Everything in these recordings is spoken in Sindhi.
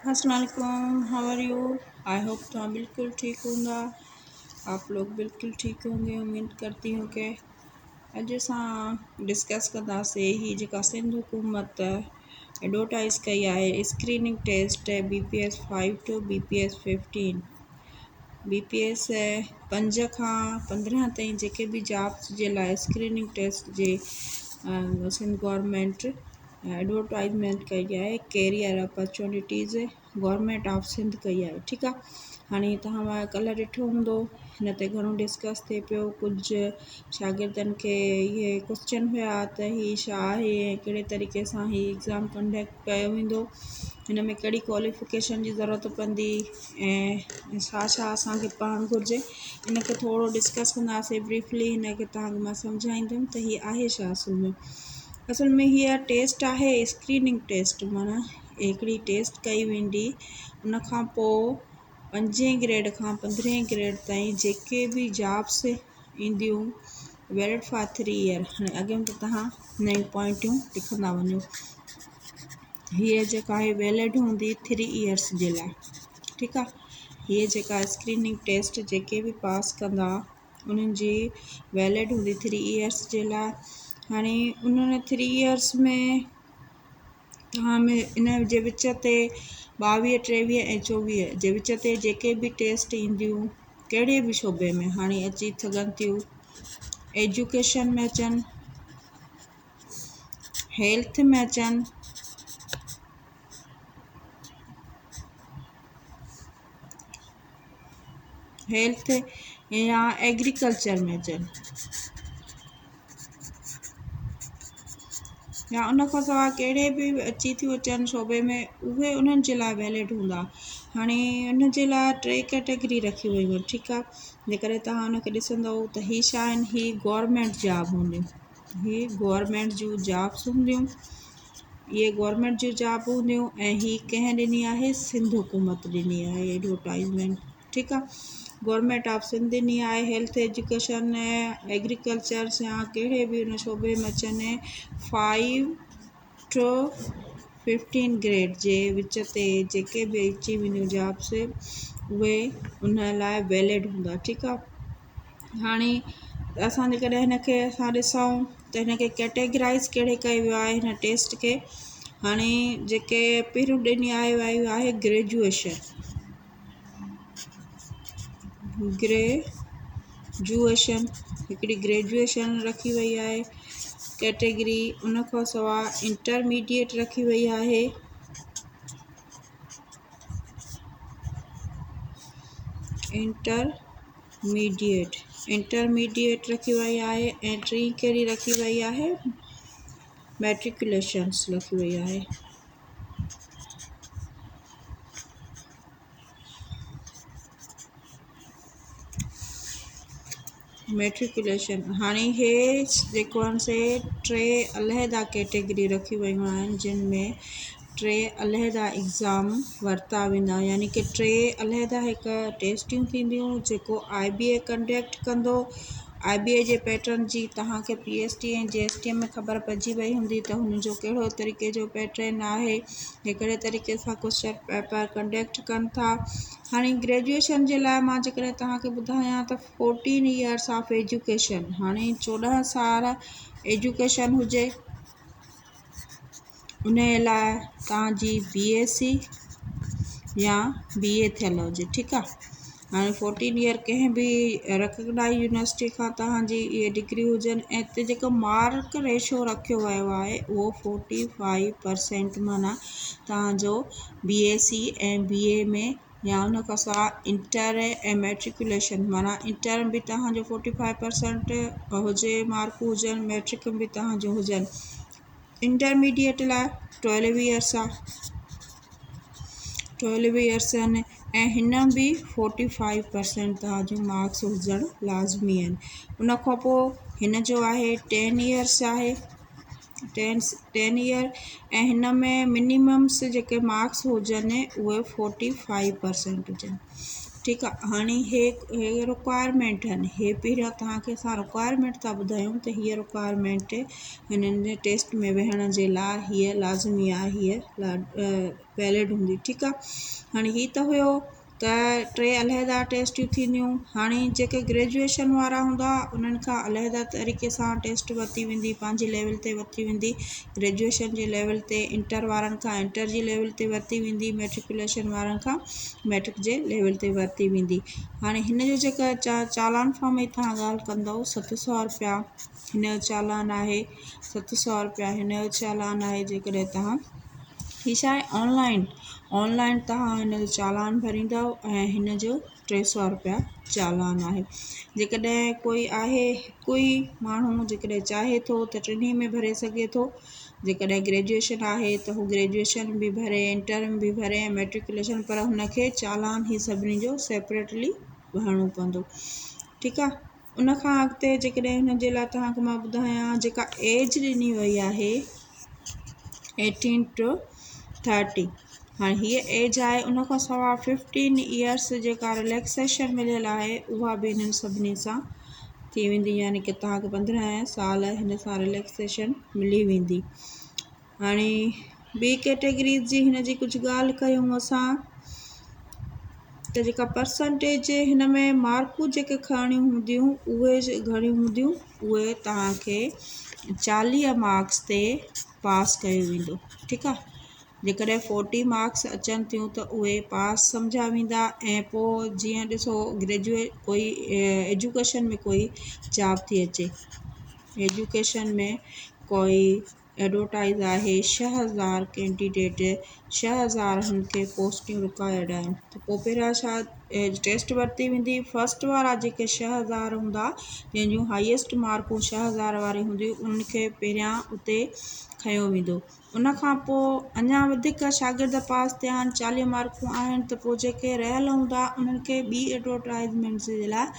अस्सलाम वालेकुम, how are you. I hope तव्हां बिल्कुलु ठीकु हूंदा। आप लोग बिल्कुलु ठीकु होंगे। उम्मीद करती हूँ कि अॼु असां डिस्कस कंदासीं ही जेका सिंध हुकूमत एडवर्टाइज़ कई आहे screening test B P S 5 to B P S 15, B P S 5 खां 15 ताईं जेके बि जॉब्स जे लाइ स्क्रीनिंग टेस्ट जे सिंध गवर्नमेंट एडवर्टाइजमेंट कई आहे, career opportunities government of Sindh ڪئي آهي. ٺيڪ آهي، هاڻي توهان ڪلهه ڏٺو هوندو هن تي گهڻو ڊسڪس ٿئي پيو. ڪجهه شاگردن کي اهي ڪوشچن هيا ته هي ڇا آهي ۽ ڪهڙي طريقي سان هي ايگزام ڪنڊڪٽ ڪيو ويندو، هن ۾ ڪهڙي ڪواليفڪيشن جي ضرورت پوندي ۽ ڇا ڇا اسانکي پڙهڻ گهرجي. ان کي ٿورو ڊسڪس ڪنداسين بريفلي. هن کي توهان کي مان سمجهائيندم ته هي آهي ڇا. اصل ۾ هيء ٽيسٽ آهي اسڪريننگ ٽيسٽ، معنيٰ هڪڙي ٽيسٽ ڪئي ويندي، ان کان پوء پنجين گريڊ کان پندرهين گريڊ تائين جيڪي به جابس اينديون ويلڊ فار 3 ايئر. هاڻي اڳيان ته توهان نيون پوائنٽيون لکندا وڃو. هيء جيڪا آهي ويلڊ هوندي 3 ايئرس جي لاء. ٺيڪ آهي، هيء جيڪا اسڪريننگ ٽيسٽ جيڪي به پاس ڪندا انهن جي ويلڊ هوندي 3 ايئرس جي لاء. هاڻي انهن 3 ايئرس ۾ توهان ۾ ان جي وچ تي 22، 23 ۽ 24 جي وچ تي جيڪي به ٽيسٽ اينديون ڪهڙي به شعبي ۾ هاڻي اچي سگهن ٿيون، ايجوڪيشن ۾ اچن، هيلٿ ۾ اچن، هيلٿ يا ايگريڪلچر ۾ اچن يا ان کان سواءِ ڪهڙي به اچي ٿيون اچن شعبي ۾ اهي انهن جي لاءِ ويلڊ هوندا. هاڻي ان جي لاءِ ٽي ڪيٽيگري رکي ويون آهن. ٺيڪ آهي، جيڪڏهن توهان ان کي ڏسندو ته هي ڇا آهن؟ هي گورنمينٽ جاب هونديون، هي گورنمينٽ جون جابس هونديون، اهي گورنمينٽ جون جاب هونديون. ۽ هي ڪنهن ڏني آهي؟ سنڌ حڪومت ڏني آهي ايڊورٽائزمينٽ. ٺيڪ آهي، گورنمينٽ آف سنڌ ڏني آهي. هيلٿ، ايجوڪيشن، ايگريڪلچر يا ڪهڙي به ان شعبي ۾ اچن، 5 ٽو 15 گريڊ جي وچ تي جيڪي به اچي وينديون جابس اهي ان لاءِ ويلڊ هوندا. ٺيڪ آهي، هاڻي اسان جيڪڏهن هن کي اسان ڏسون ته هن کي ڪيٽيگرائز ڪهڙي ڪيو ويو آهي هن ٽيسٽ کي. هاڻي جيڪي پهريون ڏني آئي وئي آهي گريجوئيشن، گريجوئيشن هڪڙي گريجوئيشن رکي وئي آهي ڪيٽيگري، ان کان سواءِ انٽرميڊيئيٽ رکي وئي آهي، انٽرميڊيئيٽ، انٽرميڊيئيٽ رکي وئي آهي ۽ ٽين ڪهڙي رکي وئي آهي؟ ميٽريڪوليشنس رکي وئي آهي. ميٽريڪوليشن. هاڻي هي جيڪو آهن سي ٽي علحده ڪيٽيگري رکي ويون آهن جن ۾ ٽي علحده ايگزام ورتا ويندا، يعني ڪي ٽي علحده هڪ ٽيسٽيون ٿينديون جيڪو آء بي اي ڪنڊڪٽ ڪندو. آء بي اي جي پيٽرن جي توهان کي پي ايس ٽي ۽ جي ايس ٽي ۾ خبر پئجي وئي هوندي ته هن جو ڪهڙو طريقي جو پيٽرن آهي، هي ڪهڙي طريقي سان ڪوشچن پيپر ڪنڊڪٽ ڪن ٿا. هاڻي گريجوئيشن جي لاءِ مان جيڪڏهن توهان کي ٻڌايان ته 14 ايئرس آف ايجوڪيشن، هاڻي 14 سال ايجوڪيشن هجي ان لاءِ توهان جي بي ايس سي يا بي اي ٿيل هجي. ٺيڪ آهي، هاڻي 14 ايئر ڪنهن به ريڪگنائز يونيورسٽي کان توهان جي اهي ڊگريون هجن ۽ هتي جيڪو مارڪ ريشو رکيو ويو آهي اهو 45%، معنيٰ توهان جو بي ايس سي ۽ بي اي ۾ يا ان کان سواءِ انٽر ۽ ميٽريڪوليشن، معنيٰ انٽر به توهان جو 45% هجي مارڪون هجن، ميٽرڪ به توهان جو هجن. انٽرميڊيئيٽ لاءِ 12 ايئرس آهي، 12 ايئرس آهن ۽ هن به 45% توهان جون مارڪس هجڻ لازمي آهن. ان کان پوءِ هن جو آهي 10 ايئرس آهي، 10 ايئر ۽ هن ۾ منيممس جيڪي مارڪس هجن اهي 45% هجن. ٺيڪ آ هاڻي هي هي رڪوائرمينٽ آهن هي پهريان توهان کي اسان رڪوائرمينٽ ٿا ٻڌايون ته هيء رڪوائرمينٽ هنن جي ٽيسٽ ۾ ويهڻ جي لاء هيء لازمي آهي هيء ويلڊ هوندي ٺيڪ آ هاڻي هي ته هيو ته ٽي علحده ٽيسٽيون ٿينديون هاڻي جيڪي گريجوئيشن وارا هوندا انهن کان علحده طريقي سان ٽيسٽ ورتي ويندي پنهنجي ليول تي ورتي ويندي گريجوئيشن جي ليول تي انٽر وارن کان انٽر جي ليول تي ورتي ويندي ميٽريڪوليشن وارن کان ميٽرڪ جي ليول تي ورتي ويندي هاڻي هن جو جيڪا چالان فارم جي توهان ڳالهه ڪندو ست سؤ روپيا هن جو چالان آهي ست سؤ روپيا هن جو چالان آهي جيڪڏهن توهان هي ڇا آهي آن لائن آن لائن توهان هن جو چالان ڀريندؤ ۽ هن جو ٽي سؤ روپيا چالان آهي جيڪڏهن ڪوئي آهي ڪوئي ماڻهو جيڪڏهن چاهي ٿو ته ٽنهي ۾ ڀري سگهي ٿو جيڪڏهن گريجوئيشن آهي ته هو گريجوئيشن به ڀري انٽر به ڀري ۽ ميٽريڪوليشن پر هن کي چالان هي سڀني جو سيپريٽلي ڀرڻو پوندو ٺيڪ آهي ان کان اڳتي جيڪڏهن هن جي لاء توهان کي مان ٻڌايان جيڪا ايج ڏني وئي آهي ايٽين ٽو ٿرٽي هاڻي هيء ايج آهي ان کان سواء ففٽين ايئرس جيڪا رليڪسيشن مليل آهي اها به هنن سڀني سان ٿي ويندي يعني ڪي توهان کي پندرهن سال هن سان رليڪسيشن ملي ويندي هاڻي ٻي ڪيٽيگريز جي هن جي ڪجهه ڳالهه ڪيون اسان ته جيڪا پرسنٽيج هن ۾ مارڪون جيڪي کڻڻيون هونديون اهي گهڻيون هونديون اهي توهان کي چاليهه مارڪس تي پاس ڪيو ويندو ٺيڪ آهي جيڪڏهن فورٽي مارڪس اچن ٿيون ته اهي پاس سمجهيا ويندا ۽ پوء جيئن ڏسو گريجوئيٽ ڪوئي ايجوڪيشن ۾ ڪوئي جاب ٿي اچي ايجوڪيشن ۾ ڪوئي ايڊورٽائيز آهي ڇهه هزار ڪينڊيڊيٽ ڇهه هزار هن کي پوسٽيون رڪوائرڊ آهن ته پوء پهريان ڇا ٽيسٽ ورتي ويندي فرسٽ وارا جيڪي ڇهه هزار هوندا جنهن جون هائيسٽ مارڪون ڇهه هزار واري هونديون انهن کي پهريان اتي کنيو ويندو ان کان پوء اڃا وڌيڪ شاگرد پاس ٿيا آهن چاليهه مارڪون آهن ته پوء جيڪي رهيل هوندا انهن کي ٻي ايڊورٽائيزمينٽ جي لاء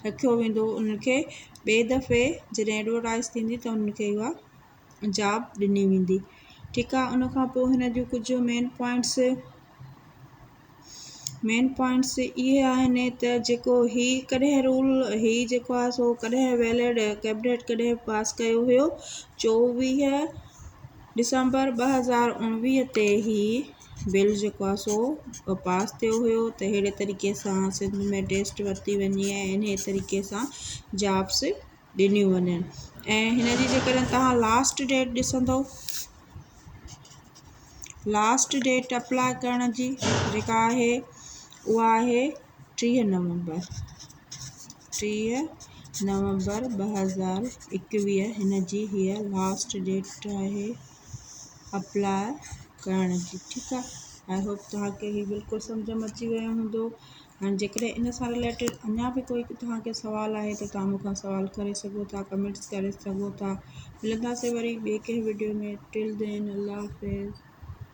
رکيو ويندو انهن کي ٻئي دفعي جڏهن ايڊورٽائيز ٿيندي ته انهن کي اها جاب ڏني ويندي ٺيڪ آ ان کان پوء هن جون ڪجهه مين پوائنٽس مين پوائنٽس اهي آهن ته جيڪو هي ڪڏهن رول هي جيڪو آهي سو ڪڏهن ويلڊ ڪيبنيٽ ڪڏهن پاس ڪيو هيو چوويهه ڊسمبر ٻه هزار اڻويهه تي هي بل جيڪو آهي سو پاس ٿيو هيو ته اهڙي طريقي سان سنڌ ۾ ٽيسٽ ورتي وڃي ۽ انهي طريقي سان جابس ڏنيون وڃن ۽ هن جي جيڪڏهن توهان لاسٽ ڊيٽ ڏسندو لاسٽ ڊيٽ اپلاء ڪرڻ جي جيڪا آهي اها آهي ٽيهه نومبر ٽيهه نومبر ٻه هزار ايڪويهه هن جي هيء لاسٽ ڊيٽ آهي اپلاء ڪرڻ جي ٺيڪ آهي I hope توهان کي هي بلڪل سمجهه ۾ اچي ويو هوندو هاڻي جيڪڏهن ان سان رليٽيڊ اڃا به ڪوئي توهان کي سوال آهي ته توهان مون کان سوال ڪري سگهو ٿا ڪمينٽس ڪري سگهو ٿا ملنداسين وري ٻئي ڪنهن وڊيو ۾ ٽل دين الله حافظ.